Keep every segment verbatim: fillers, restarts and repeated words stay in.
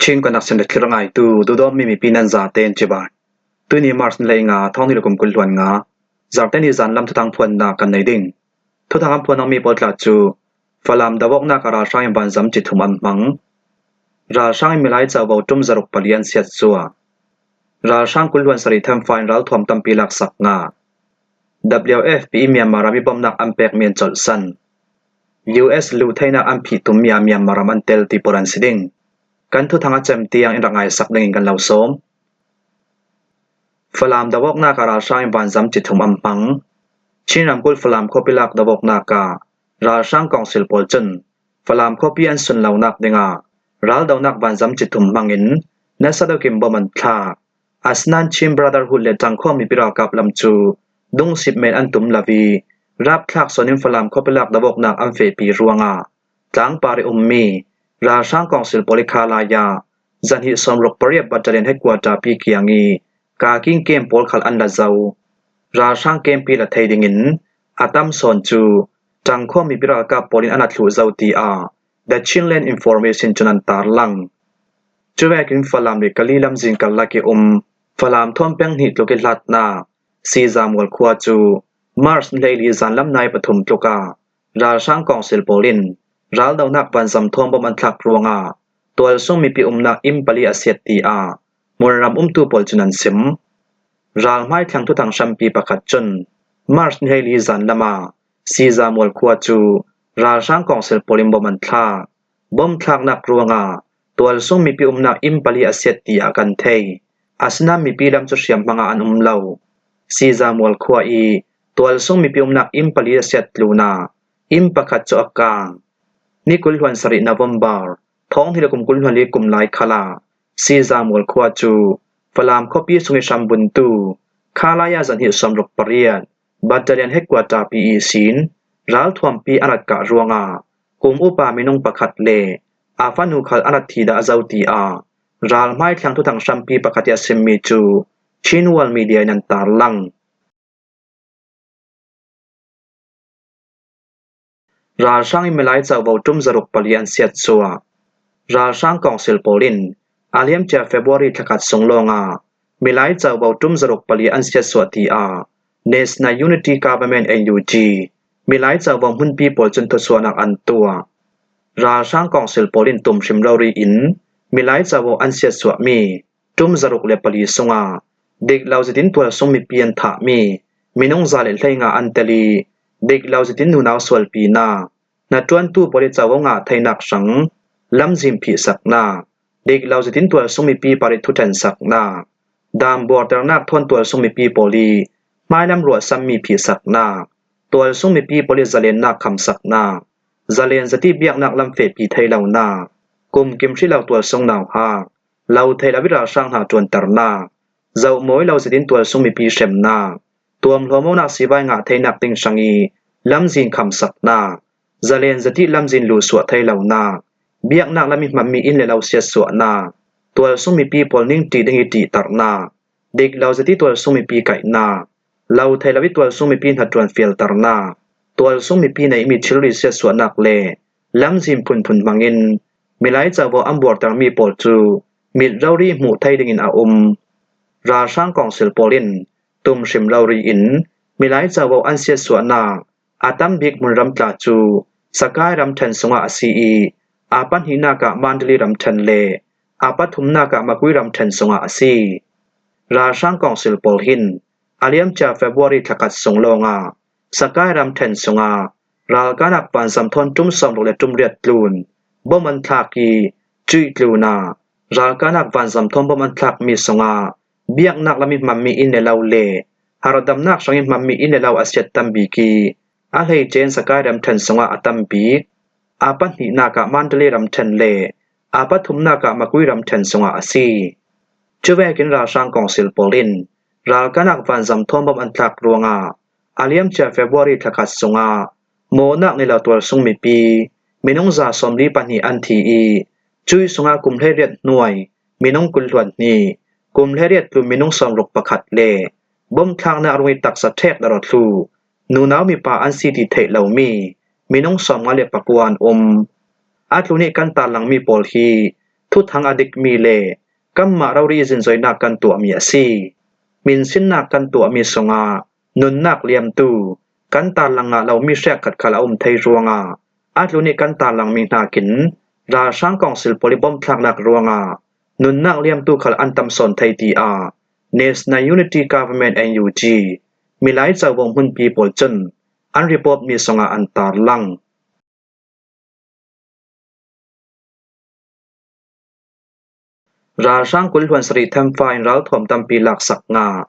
Chin Connection le thlir ngaitu duhdawtmi mipi nan zaten cibai. Tuni March ni hleili nga, thawng hnih le kum kul hluan nga, Zarhte ni zan lam thuthang phuanna kan nei ding. Thuthang an phuan mi pawl tla cu Falam do awknak ah ralhrang in vanzam cithum an hmang. Ralhrang in milai covo ṭum zaruk pali an siatsuah. Ralhrang kul hluan sarih thenfa in ralthuam tampi laksak ngah. W F P in Myanmar ram i bomnak an pekmi an colhsan. U S lu theinak an phih tummi ah Myanmar ram an tel ti pawl an si ding. Kan thuthang a cem tiang in rak ngaisak dingin kan lo sawm. Falam do awknak ah ralhrang in vanzam cithum an hmang. Chin ramkulh Falam khuapi lak do awknak ah ralhrang kawngsil pawl cun Falam khuapi an sunlonak dingah raldonak vanzam cithum hmangin nasa deuh in bom an thlak. Asinain Chin Brotherhood le Tangkhawng mipi ralkap lam cu dungsip men an tum lo i, rapthlak sawn in Falam khuapi lak do awknak an fehpi ruangah tlangpar i ummi ralhrang kawngsil pawl i kha lai ah zahnih sawmruk pariat battalion headquarter pi kiang i kaking kem pawl khal an la zo. Ralhrang kempi la thei dingin a tam sawn cu Tangkhawng mipi ralkap pawl in an a thluh zo tiah The Chinland Information cun an tarlang. Cuvekin Falam le Kali lamzin karlak i um Falam thawn peng hnih tluk i hlatnak Sizamual khua cu March ni hleili zanlam nai pathum tluk ah ralhrang kawngsil pawl in raldonak vanzam thawn bom an thlak ruangah tualsung mipi umnak inn pali a siat tiah hmunram umtu pawl cun an sim. Ralhmai thlang thuthang hrampi pakhat cun March ni hleili zanlam ah Sizamual khua cu ralhrang kawngsil pawl in bom an thlak. Bom thlaknak ruangah tualsung mipi umnak inn pali a siat tiah kan thei. Asinain mipi lam cu hriamhmang ah an um lo. Sizamual khua i tualsung mipi umnak inn pali a siat tlunah inn pakhat cu a kang. Ni kul hluan sarih November, thawng hnih le kum kul hluan li kum lai khal ah Sizamual khua cu Falam khuapi sung i hrambuntu kha lai ah zahnih sawmruk pariat battalion headquarter pi ihsin ralthuampi an rak kah ruangah kum upa minung pakhat le a fanu khal an rak thi dah zo tiah ralhmai thlang thuthang hrampi pakhat i a simmi cu Chin World Media in an tarlang. Ralhrang in milai covo ṭum zaruk pali an siatsuah. Ralhrang kawngsil pawl in a liamcia February thlakhat sung lawngah milai covo ṭum zaruk pali an siatsuah tiah National Unity Government, N U G, milai covo hmunpi pawl cun thusuahnak an tuah. Ralhrang kawngsil pawl in tum hrim rori in milai covo an siatsuahmi ṭum zaruk le pali sungah dik lo zetin tualsung mipi an thahmi minung za le hleinga an tel i, dik lo zetin nunau sualpinak, hnaṭuantu pawl i covo ngah theinak hrang lamzin phihsaknak, dik lo zetin tualsung mipi par i thuṭhensaknak, dam buarternak thawn tualsung mipi pawl i hmailam ruahsanmi phihsaknak, tualsung mipi pawl i zalennak khamsaknak, zalen zet i biaknak lam fehpi thei lonak, kum kim hrih lo tualsung nauhak, lo thei lo i ralhrang hna ṭuanternak, zoh mawi lo zetin tualsung mipi hremnak, tuamhlawmawknak sivai ngah theinak ding hrang i lamzin khamsaknak, zalen zet i lamzin luhsuah thei lonak, biaknak lam i hmanmi inn le lo siatsuahnak, tualsung mipi pawl ningṭih ding i ṭihternak, dik lo zet i tualsung mipi kaihnak, lo thei lo i tualsung mipi hnaṭuan fialternak, tualsung mipi neihmi thilri siatsuahnak le lamzin phunphun hmangin milai covo an buartermi pawl cu mit rori hmuh thei dingin a um. Ralhrang kawngsil pawl in tum hrim rori in milai covo an siatsuahnak a tam bik hmunram tla cu Sakai ramṭhen sungah a si i, a pahnihnak ah Mandalay ramṭhen le a pathumnak ah Magway ramṭhen sungah a si. Ralhrang kawngsil pawl hin a liamcia February thlakhat sung lawngah Sakai ramṭhen sungah ralkahnak vanzam thawn ṭum sawmruk le ṭum riat tlun bom an thlak i, cuih tlunah ralkahnak vanzam thawn bom an thlakmi sungah biaknak lam i hmanmi inn le lo le harhdamnak hrang i hmanmi inn le lo a siat tam bik i, a hleice in Sakai ramṭhen sungah a tam bik, a pahnihnak ah Mandalay ramṭhen le a pathumnak ah Magway ramṭhen sungah a si. Cuvekin ralhrang kawngsil pawl in ralkahnak vanzam thawn bom an thlak ruangah a liamcia February thlakhat sungah mawhnak nei lo tualsung mipi minung za sawmli pahnih an thi i, cuih sungah kum hleiriat hnuai minung kul hluan hnih, kum hleiriat tlun minung sawmruk pakhat le bom thlaknak rung i taksa ṭhek daraw thluh nunau mipa an si ti theih lomi minung sawmnga le pakua an um. A tlun i kan tarlangmi pawl hi thuthang a dikmi le kanmah rori zinzoinak kan tuahmi a si. Minsinnak kan tuahmi sungah nunnak liamtu kan tarlang ngah lomi hriakkhat khal a um thei ruangah a tlun ih kan tarlangmi hnakin ralhrang kawngsil pawl ih bom thlaknak ruangah nunnak liamtu khal an tam sawn thei, tiah National Unity Government, N U G, milai covung hmunpi pawl cun an report mi sungah an tarlang. Ralhrang kul hluan sarih thamfa in ralthuam tampi laksak ngah.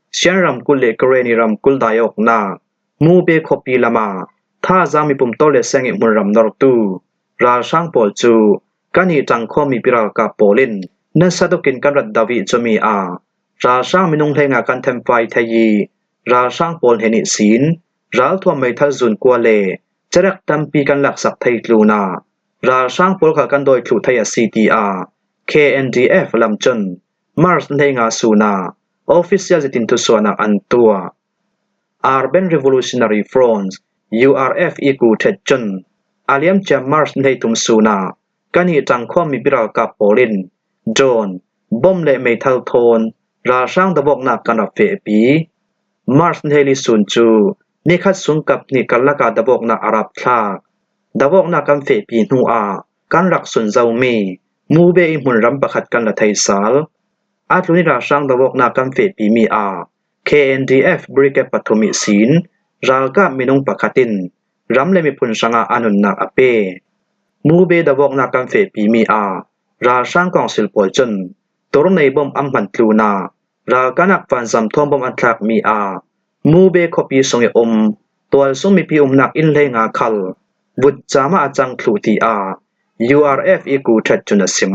Shan ramkulh le Karenni ramkulh daiawknak Mube khuapi lamah thazaang mipum tawlrelsiang ih hmunram nortu ralhrang pawl cu kan ih ṭangkhawm mipi ralkap pawl in nasa tukin kan rat do ih cumi ah ralhrang minung hleinga kan thamfa ih thei ih ralhrang pawl hnen ihsin ralthuam meithal zun kua le cerek tampi kan laksak thei tlunah ralhrang pawl khal kan dawi thluh thei a si, tiah K N D F lam cun March hleinga sunah official zetin thusuahnak an tuah. Urban Revolutionary Front, U R F, ih kuhṭhet cun a liamcia March hleithum sunah kan ih ṭangkhawm mipi ralkap pawl in drone, bom le meithal thawn ralhrang davawknak kan rak fehpi. March hleili sun cu nikhat sungkap hnih karlak ah davawknak a rap thlak. Davawknak kan fehpi hnuah kan rak sun zomi Mube ih hmunram pakhat kan la thei sal. A tlun ih ralhrang davawknak kan fehpimi ah K N D F Brigade pathum ihsin ralkap minung pakhat in ram le miphun hrangah a nunnak a pe. Mube davawknak kan fehpimi ah ralhrang kawngsil pawl cun tornei bom an hman tlunah ralkapnak vanzam thawn bom an thlakmi ah Mube khuapi sung ih um tualsung mipi umnak inn hleinga khal vutcam ah a cang thluh, tiah U R F ih kuhṭhet cun a sim.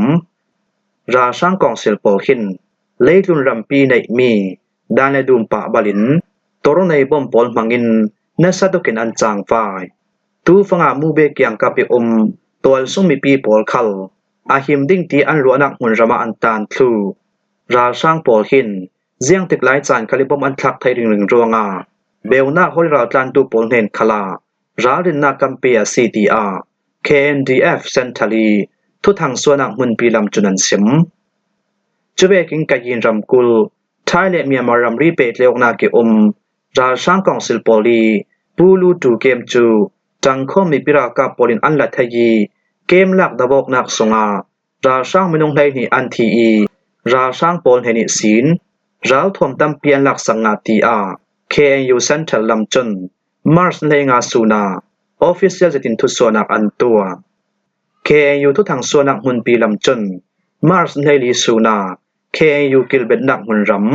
Ralhrang kawngsil pawl hin leitlun rampi neihmi dan le dum pah balin tornei bom pawl hmangin nasa tukin an cangvai. Tufangah Mube kiangkap ih um tualsung mipi pawl khal a him ding ti an ruahnak hmunram ah an tlan thluh. Ralhrang pawl hin ziangtik lai caan khal ih bom an thlak thei ringring ruangah beunak hawl ih raltlantu pawl hnen khalah ralrinnak kan pe a si, tiah K N D F Central ih thuthang suahnak hmunpi lam cun an sim. Cuvekin Kayin ramkulh, Thai le Myanmar ramri pehtlaih awknak ih um ralhrang kawngsil pawl ih Pulu Tu kem cu ṭangkhawm mipi ralkap pawl in an la thei ih kem lak davawknak sungah ralhrang minung hleihnih an thi ih ralhrang pawl hnen ihsin ralthuam tampi an laksak ngah, tiah K N U Central lam cun March hleinga sunah official zetin thusuahnak an tuah. K N U thuthang suahnak hmunpi lam cun March hleili sunah K N U kilbetnak hmunram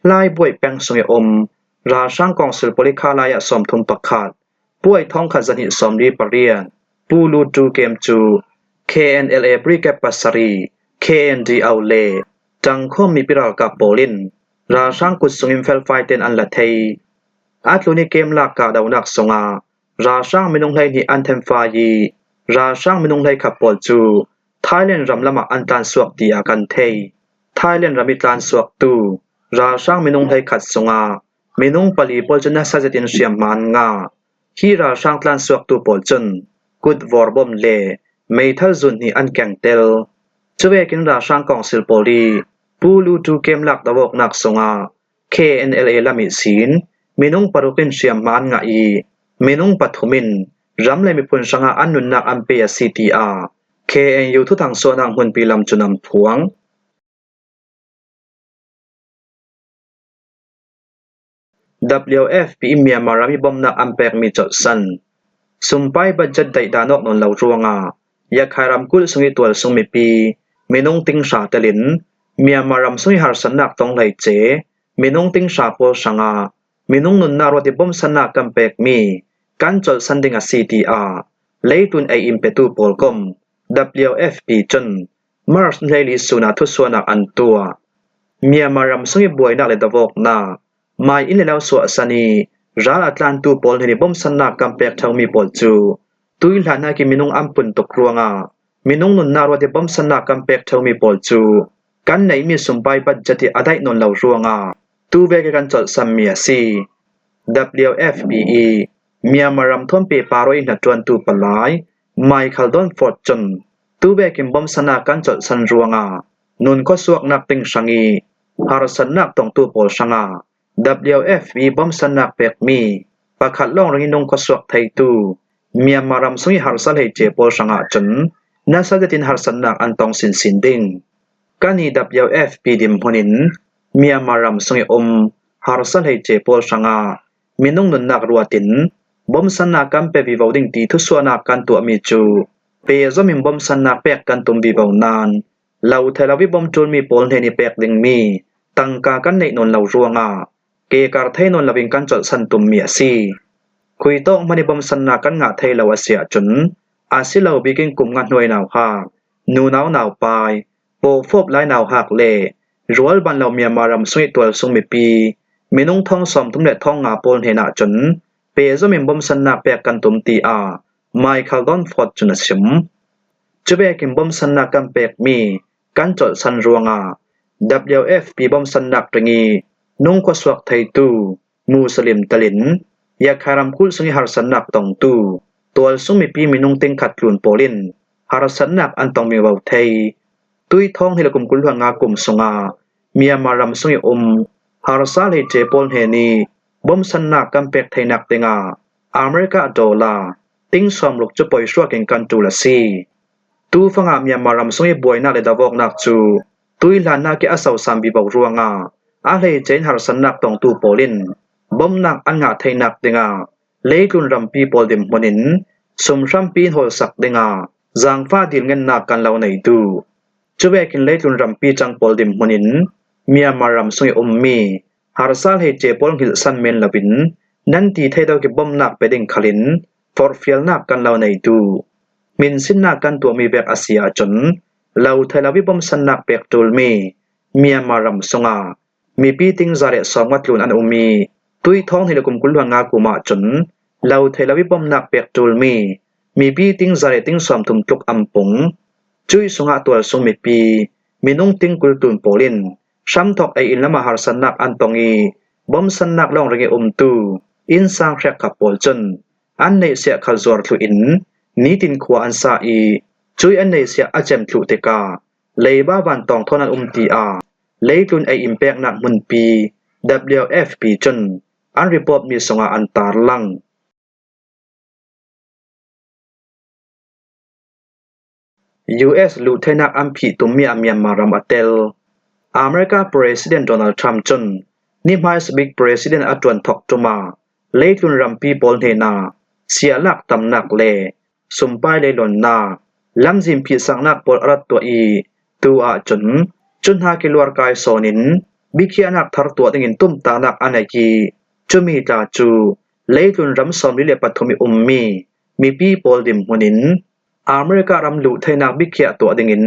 Hlaibuai peng sung ih um ralhrang kawngsil pawl ih khalai ah sawmthum pakhat, puai thawngkhat zahnih sawmli pariat, Pulu Tu kem cu K N L A Brigade pasarih, K N D O le ṭangkhawm mipi ralkap pawl in ralhrang kut sungin felfai tein an la thei. A tlun ih kem lak kahdohnak sungah ralhrang minung hleihnih an thenfai ih ralhrang minung hleikhat pawl cu Thailand ram lamah an tlansuak tiah kan thei. Thailand ram ih tlansuaktu ralhrang minung hleikhat sungah minung pali pawl cu nasa zetin hriamhma an ngah. Hi ralhrang tlansuaktu pawl cun kut vawrbom le meithal zun hnih an kengtel. Cuvekin ralhrang kawngsil pawl ih Pulu Tu kem lak davawknak sungah K N L A lam ihsin minung paruk in hriamhma an ngah ih minung pathum in ram le miphun hrangah an nunnak an pe a si, tiah K N U thuthang suahnak hmunpi lam cun an phuang. W F P in Myanmar ram ih bomnak an pekmi colhsan. Sumpai budget daih dan awk nawn lo ruangah Yakhai ramkulh sung ih tualsung mipi minung ting hra telin Myanmar ram sung ih harsatnak tong hleice minung ting hra pawl hrangah minung nunnak ruat ih bomsannak kan pekmi kan colhsan ding a si, tiah leitlun ei in petu pawl kom W F P cun March hleili sunah thusuahnak an tuah. Myanmar ram sung ih buainak le davawknak, mai inn le lo suahsan ih ral a tlantu pawl hnen ih bomsannak kan pek ṭheumi pawl cu tuihlan hnakin minung an pun tuk ruangah minung nunnak ruat ih bomsannak kan pek ṭheumi pawl cu kan neihmi sumpai budget ih a daih nawn lo ruangah tuvek ih kan colhsanmi a si. W F P ih Myanmar ram thawn pehpar aw ih hnaṭuantu palai Michael Dunford cun Tu vekin bomsanna kan colhsan ruangah nun khuasuaknak ding hrang i harsatnak tongtu pawl hrangah W F P bomsannak pekmi pakhat lawng ring i nung khuasuak theitu Myanmar ram sung i harsa hleice pawl hrangah cun nasa zetin harsatnak an tong sinsin ding. Kan i W F P dinhmun in Myanmar ram sung i um harsa hleice pawl hrangah minung nunnak ruatin bomsannak kan pe vivo ding ti thusuahnak kan tuahmi cu pehzom in bomsannak pek kan tum vivo nain lo thei lo i bom ṭulmi pawl hnen i pek dingmi tangka kan neih nawn lo ruangah kekar thei nawn loin kan colhsan tummi a si. Khuitawk hmanh i bomsannak kan ngah thei lo a si ahcun a si lo bikin kum nga hnuai nauhak, nunau naupai, pawfawp lai nauhak le rualban lo Myanmar ram sung i tualsung mipi minung thawng sawmthum le thawng nga pawl hnenah cun pehzom in bomsannak pek kan tum, tiah Michael Dunford cun a chim. Cuvekin bomsannak kan pekmi kan colhsan ruangah W F P bomsannak ring i nung khuasuak theitu Muslim telin Yakha ramkulh sung i harsatnak tongtu tualsung mipi minung tingkhat tlun pawl in harsatnak an tong vivo thei. Tui thawng hnih le kum kul hluan nga kum sungah Myanmar ram sung i um harsa hleice pawl hnen i bomsannak kan pek theinak dingah America dollar ting sawmruk cu poi hruak in kan ṭul a si. Tufangah Myanmar ram sung i buainak le davawknak cu tuihlannak i a sosam vivo ruangah a hleice in harsatnak tongtu pawl in bomnak an ngah theinak dingah leitlun rampi pawl dinhmun in sum hrampi in hawlsak dingah zaangfah dilngennak kan lo nei duh. Cuvekin leitlun rampi cang pawl dinhmun in Myanmar ram sung i ummi harsa hleice pawl hngilhsan men loin nan ti thei deuh i bomnak pe ding khalin forhfialnak kan lo nei duh. Hminsinnak kan tuahmi vek a si ahcun lo thei lo i bomsannak pek ṭulmi Myanmar ram sungah mipi ting za le sawmnga tlun an um i tui thawng hnih le kum kul hluan nga kum ahcun lo thei lo i bomnak pek ṭulmi mipi ting za le ting sawmthum tluk an pung. Cuih sungah tualsung mipi minung ting kul tlun pawl in hramthawk ei inn lamah harsatnak an tong i bomsannak lawng ring i umtu innsang hrekkhat pawl cun an neihsiah khal zuar thluh in nitin khua an sa i cuih an neihsiah a cem thluh tikah leiba vantawng thawn an um, tiah leitlun ei inn peknak hmunpi W F P cun an report mi sungah an tarlang. U S luhtheinak an phih tummi ah Myanmar ram a tel. America President Donald Trump cun nihmai sabik President a ṭuan thawk ṭum ah leitlun rampi pawl hnenah siahlak tamnak le sumpai leilonnak, lamzin phihsaknak pawl a rat tuah i tu ahcun cu hna kiluar kai sawn in biakhiahnak thar tuah dingin tumtahnak a nei i cumi tla cu leitlun ram sawmli le pathum i ummi mipi pawl dinhmun in America ram luhtheinak biakhiah tuah dingin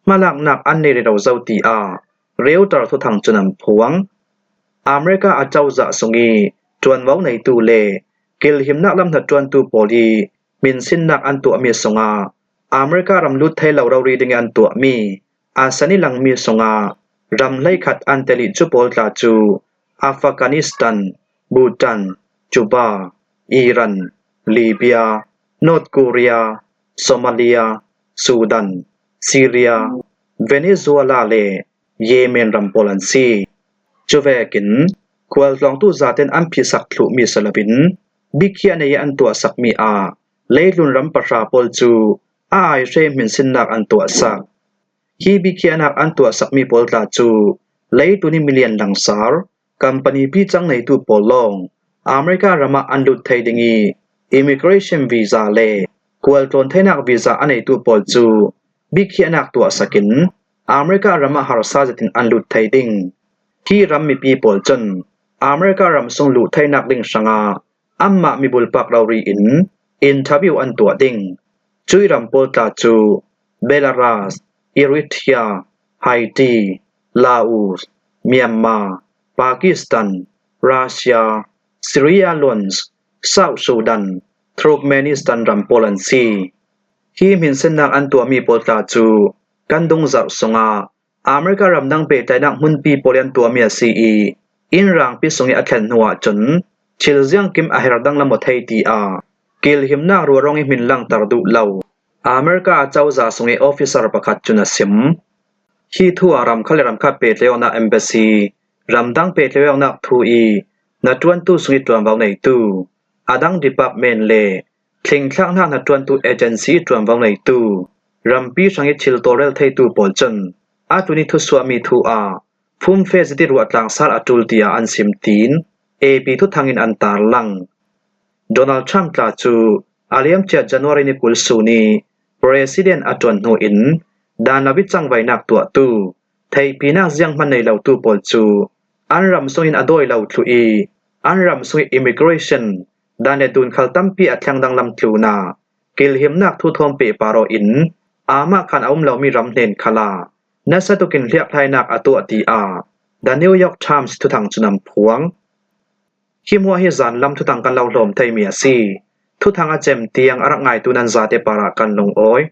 hmalaknak an nei rero zo, tiah Reuters thuthang cun an phuang. America acozah sung i ṭuanvo neitu le kilhimnak lam hnaṭuantu pawl i hminsinnak an tuahmi sungah America ram lut thei lo rori ding i an tuahmi a san i langmi sungah ram hleikhat an tel i cu pawl tla cu Afghanistan, Bhutan, Cuba, Iran, Libya, North Korea, Somalia, Sudan, Syria, Venezuela le Yemen ram pawl an si. Cuvekin khualtlawngtu zaten an phihsak thluhmi si loin biakhiah nei i an tuahsakmi ah leitlun ram pahra pawl cu a aihre hminsinnak an tuahsak. Hi biakhiahnak an tuahsakmi pawl tla cu leitlun i milian langsar company picang neitu pawl lawng America ram ah an lut thei ding i immigration visa le khualtlawn theinak visa a neitu pawl cu biakhiahnak tuahsak in America ram ah harsa zetin an lut thei ding. Hi ram mipi pawl cun America ram sung luh theinak ding hrangah anmah mibulpak rori in interview an tuah ding. Cuih ram pawl tla cu Belarus, Eritrea, Haiti, Laos, Myanmar, Pakistan, Russia, Sierra Leone, South Sudan, Turkmenistan ram pawl an si. Hi hminsinnak an tuahmi pawl tla cu kan dungzarh sungah America ramdang pehtlaihnak hmunpi pawl i an tuahmi a si i, inn rangpi sung i a thlen hnu ahcun thil ziangkim a her danglam aw thei, tiah kilhimnak ruahrawng i hmin langter duh lo America a cozah sung i officer pakhat cun a sim. Hi thu ah ram khat le ram khat pehtlaihawknak embassy, ramdang pehtlaihawknak thu i hnaṭuantu sung i ṭuanvo neitu, a dang department le thlingthlak hna hnaṭuantu agency i ṭuanvo neitu, rampi hrang i thil tawlrel theitu pawl cun a tlun i thusuahmi thu ah fumfe ziti ruahtlang sal a ṭul tiah an sim tiin A P thuthang in an tarlang. Donald Trump tla cu a liamcia January ni kul sun i president a ṭuan hnu in dan lo i cangvainak tuahtu, theihpinak zianghman nei lotu pawl cu an ram sungin a dawi lo thluh i an ram sung i immigration dan le dunkhal tampi a thleng danglam tlunah kilhimnak thu thawn pehpar aw in amah khan a um lomi ram hnen khalah nasa tukin hliaphlainak a tuah tiah The New York Times thuthang cun an phuang. Hi hmuah hi zanlam thuthang kan lo hlawm theimi a si. Thuthang a cem tiang a rak ngaitu nan zate parah kan lungawi.